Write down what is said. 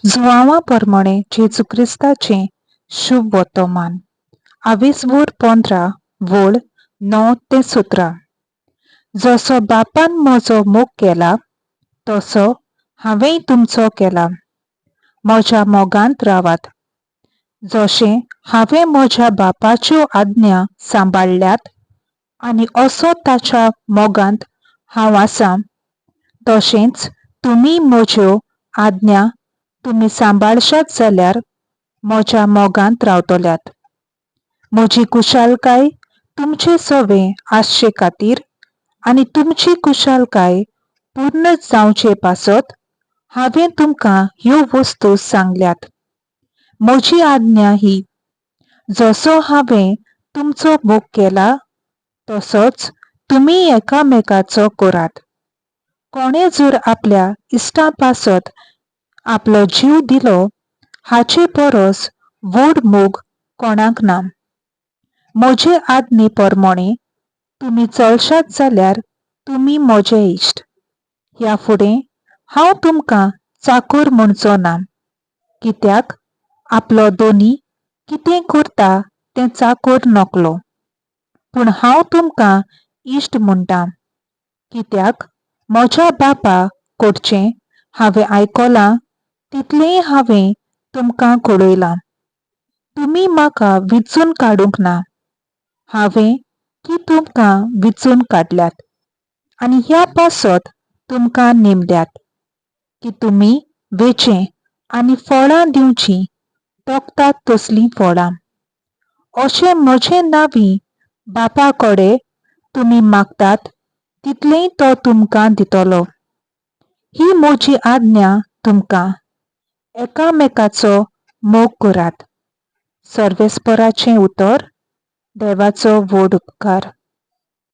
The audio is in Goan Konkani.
जुवांवा परमणें जेजू क्रिस्ताचें शुभ वर्तमान. आवेसभर 15 वळ 9 ते 17. जसो बापान म्हजो मोग केला तसो हांवेंय तुमचो केला. म्हज्या मोगांत रावात. जशें हांवें म्हज्या बापाच्यो आज्ञा सांबाळ्ळ्यात आनी असो ताच्या मोगांत हांव आसा, तशेंच तुमी म्हज्यो आज्ञा तुमी सांबाळशात जाल्यार म्हज्या मोगांत रावतल्यात. म्हजी कुशालकाय तुमचे सवें आसचे खातीर आनी तुमची कुशालकाय पूर्ण जावचे पासत हांवें तुमकां ह्यो वस्तू सांगल्यात. म्हजी आज्ञा ही, जसो हांवें तुमचो मोग केला तसोच तुमी एकामेकाचो करात. कोणें जर आपल्या इश्टा पासत आपलो जीव दिलो हाचे परस व्हड मोग कोणाक ना. म्हजे आज्ञे प्रमाणें तुमी चलशात जाल्यार तुमी म्हजे इश्ट. ह्या फुडें हांव तुमकां चाकर म्हणचो ना, कित्याक आपलो धनी कितें करता तें चाकर नकळो. पूण हांव तुमकां इश्ट म्हणटा, कित्याक म्हज्या बापा कडचें हांवें आयकलां तितलेंय हांवें तुमकां कळयलां. तुमी म्हाका विंचून काडूंक ना, हांवें की तुमकां विंचून काडल्यात आनी ह्या पासत तुमकां नेमल्यात की तुमी वेचें आनी फळां दिवचीं, तोखतात तसलीं फळां. अशें म्हजे नांवी बापा कडेन तुमी मागतात तितलेंय तो तुमकां दितलो. ही म्हजी आज्ञा तुमकां, एकामेकाचो मोग करात. सर्वेस्पराचें उतर. देवाचो व्हड उपकार.